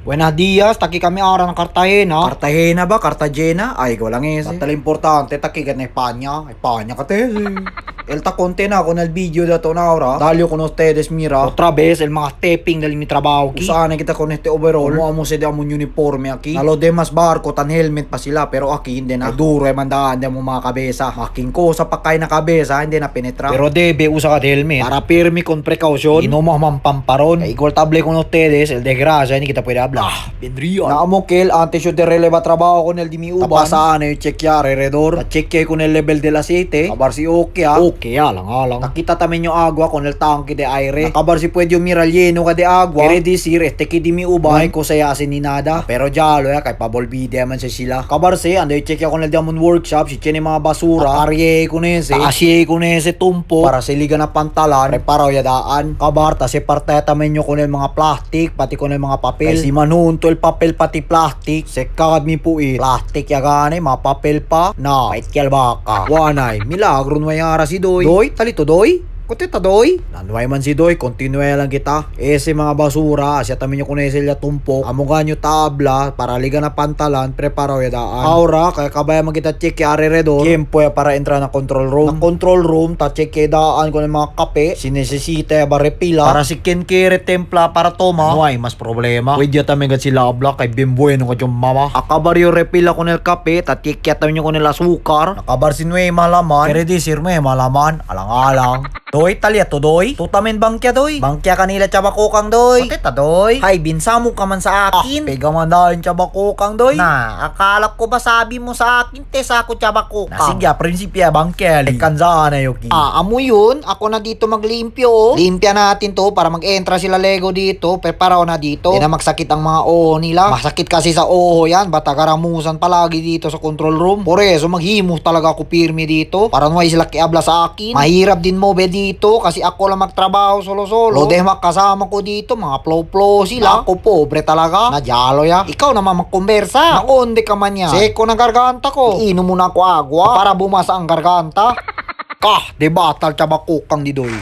Buenos dias, taki kami ara ng Cartagena. Cartagena ba? Cartagena? Ay, walang ese. Basta importante, taki ka na España. España ka te. El ta konte na con el video de to na ahora. Dalio con ustedes, mira. Otra vez, el mga stepping del mi trabaho ki. Usana kita con este overall. Como amo se de amon uniforme aquí. Na los demás barco tan helmet pa sila pero aquí hindi na. Duro e mandaan de mo mga kabesa. Making ko sa pakay na kabesa hindi na penetra. Pero debe usa ka de helmet. Para pirmi con precaución. Y no mampamparon. Kay igual table con ustedes, el desgracia, ni kita puede hablar. Ah, bien real. Naamo kel antes yo de releva trabajo con el di mi uban. Tapasaan na yung chequear alrededor. Ta chequear con el level del aceite. Kabar si okay ah. Okay, alang alang. Nakita tamen yung agua con el tanque de aire. Nakabar si pwede yung miral lleno ka de agua. Quiere decir, este ki di mi uban. Ay ko saya asin ni nada. Pero jalo ya, kay pabolbide man sa sila. Kabar si, anday check con el Diamond Workshop. Si tiene mga basura. Takarye ko nese. Taasye ko nese tumpo. Para siliga na pantalan. Preparaw ya daan. Kabar, ta si parte tamen nyo con el mga plastic. Pati con el mga papel. Kay si manunto el papel pati plastic. Sekagad mi puit. Plastic ya gani, mga papel pa. Na, pait kyal baka. Wanay, milagro nuwayara si Doy. Doy, talito Doy. Kutita Doy. Nanuay man si Doy, continue lang kita. Ese mga basura, asya tamin nyo kun ese ya tumpok. Amo ganyo tabla, para liga na pantalan, preparaw ya daan. Ahora, kaya kabaya man kita check ya alrededor. Tiempo ya para entrar na control room. Na control room, ta check ya daan kun yung mga kape. Si necesita ya ba repila. Para si Ken kere templa para toma. Nuay, mas problema. Pwede ya tamin gat sila abla kay bien bueno ka yung mama. Akabar yung repila kun el kape, ta check ya tamin nyo kun el asukar. Nakabar si Nue malaman. Kere decir me malaman, alang-alang. Doy, talya to doy. Tutamen bangkya doy. Bangkya kanila tsabakokang doy. Pateta doy. Hay, binsamo ka man sa akin. Ah, pega man dahil tsabakokang doy. Na, akala ko ba sabi mo sa akin, te sako tsabakokang. Na, sige, prinsipya bangkya. Tekanzana yoki. Ah, amo yun. Ako na dito maglimpyo. Oh. Limpya natin to para mag-entra sila Lego dito. Preparaw na dito. Di na magsakit ang mga oho nila. Masakit kasi sa oho yan. Batagaramusan palagi dito sa control room. Por eso, maghimo talaga ako pirmi dito. Para nuway sila kiabla sa akin. Mahirap din mo be dito kasi ako lang magtrabaho solo-solo. Lo demak kasama ko dito. Mga plow-plow sila. Ako pobre talaga. Najalo ya. Ikaw naman magkumbersa. Nakonde ka man yan. Seko ng garganta ko. Iinom muna ako agwa para bumasa ang garganta. Kah, de batal tabakukang di doy.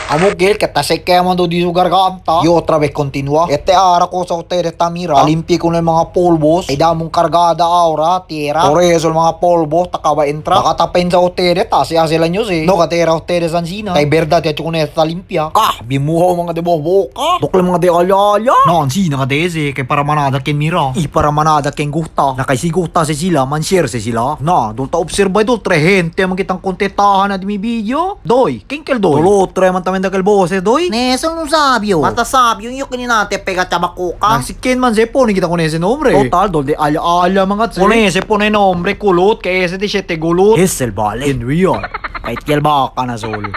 Amukil, kata se quema do di su garganta. Y otra vez continua. Este ara cosa ustedes está mira. Limpie con el mga polvos. Ay damong kargada ahora, tierra. Por eso el mga polvos, takaba entra. Nakatapen sa ustedes, tasi sila nyo eh. No, katera ustedes ansina. Kay verdad, ya con esta limpia. Kah, bimuhaw mga de boboka. Dukle mga de alala. No, ansina ka dese, kay para manada ken mira. I para manada ken gusta. Na kay si gusta se sila, man share se sila. Na, dul ta obserba dul tre gente man kitang kontestahan na di mi video. Doy, kinkel doy. Dulo tre man tamen dakel boses doy. Neso no sabio. Mata sabio yung kininate pega tabakuka. Nang si Ken man se pone kita con ese nombre. Total, dol de ala ala mga tse. Con ese pone nombre kulot kay ese de siete gulot. Es el vale. En real. Kahit kiel baka na sol.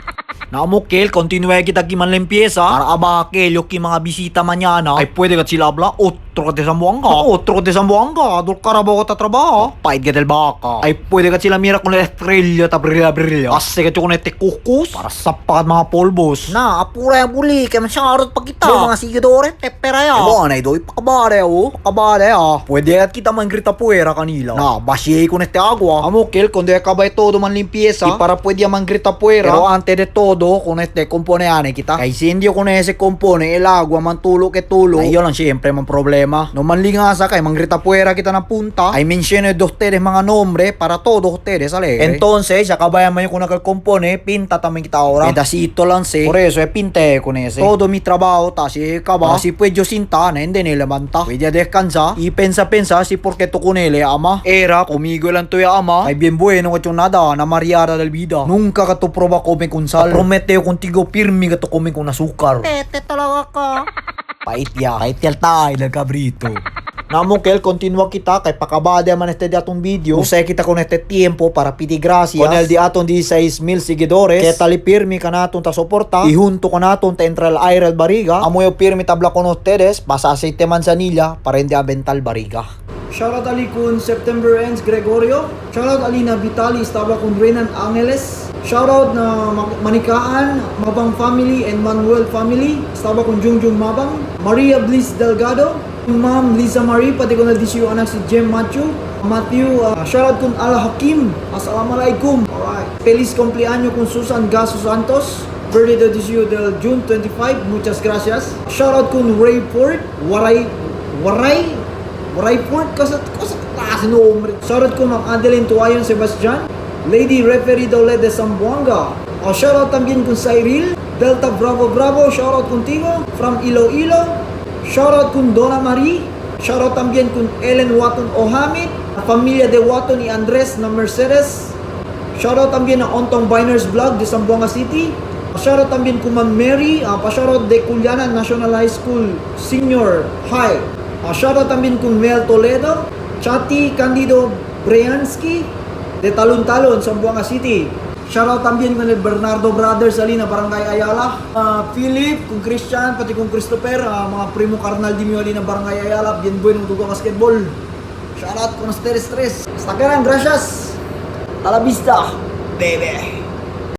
Naamukil, continue kita kiman limpieza. Para abake, ki mga bisita mañana. Ay pwede ka sila habla, otro ka de Zamboanga. Otro ka de Zamboanga, dol Carabao ta trabaho. Pait ka del baka. Ay pwede ka sila mira con la estrella ta brilla brilla. Ase ka con este kuskus. Para sapat mga polvos. Na, apura yung buli. Kaya masyarot pa kita. Yung mga sigidores, tepera ya. Ewan ay doy, pakabare oh. Pakabare ah. Pwede at kita man grita puera kanila. Na, basyé con este agua. Amukil, cuando acaba de todo man limpieza. Y para pwede man grita puera. Pero antes de todo, con este compone ane kita. Kay si hindi con ese compone, el agua man tulo que tulo. Ay, yun lang siyempre man problema. No man lingasa kay man grita puera kita ng punta. Ay mencioné de ustedes mga nombre para todos ustedes alegre. Entonces, acabaya man yung kun aquel compone, pinta también kita ahora. Pedacito lang se. Por eso, eh, pinte con ese. Todo mi trabajo, ta si kaba. Para si pwede sinta, na hindi nilabanta. Pwede descansa. Y pensa pensa si porque to con él, ama. Era, conmigo lang to ya, ama. Ay bien bueno ka nada, na mariada del vida. Nunca ka to proba come con sal. Prometeo contigo pirmi ka to come con azúcar. Tete talaga ka. Pait ya. Pait ya tayo del cabrito. Namukel, continua kita kay pakabada man este de atong video. Usay kita con este tiempo para pedir gracias. Con el de atong 16,000 seguidores. Kaya tali pirmi ka naton ta soporta. Y junto con naton ta entra el aire al bariga. Amoyo pirmi tabla con ustedes. Basa aceite manzanilla para hindi abental bariga. Shoutout Ali kun September Ends Gregorio. Shoutout Alina Vitali estaba kun Renan Angeles. Shoutout na Manikaan, Mabang Family and Manuel Family. Estaba kun Jungjung Mabang. Maria Bliss Delgado. Ma'am Lisa Marie, pati ko na DCU anak si Jem Machu. Matthew, shoutout kun Ala Hakim. Assalamualaikum. Alright. Feliz cumpleaños kun Susan Gaso Santos. Birthday to DCU del June 25. Muchas gracias. Shoutout kun Ray Ford. Waray Waray, Waray Port, kasat, kasat klase nombre. Shoutout ko Ma'am Adeline Tuayon Sebastian, Lady Referee Dolet de Zamboanga. O shoutout también con Cyril, Delta Bravo Bravo, shoutout contigo, from Iloilo. Shoutout con Donna Marie, shoutout también con Ellen Watton Ohamit, la familia de Watton y Andrés na Mercedes. Shoutout también a Ontong Biners Vlog de Zamboanga City. Shoutout también con Ma'am Mary, pa-shoutout de Culianan National High School Senior High. Shoutout también con Mel Toledo, Chati Candido Briansky de Talon Talon, Zamboanga City. Shoutout también con el Bernardo Brothers, Alina, Barangay Ayala. Philip, kung Christian, pati kung Christopher, mga primo carnal di mio, Alina, Barangay Ayala. Bien bueno, dugo basketball. Shoutout con ustedes tres. Hasta que gracias. A la vista, baby.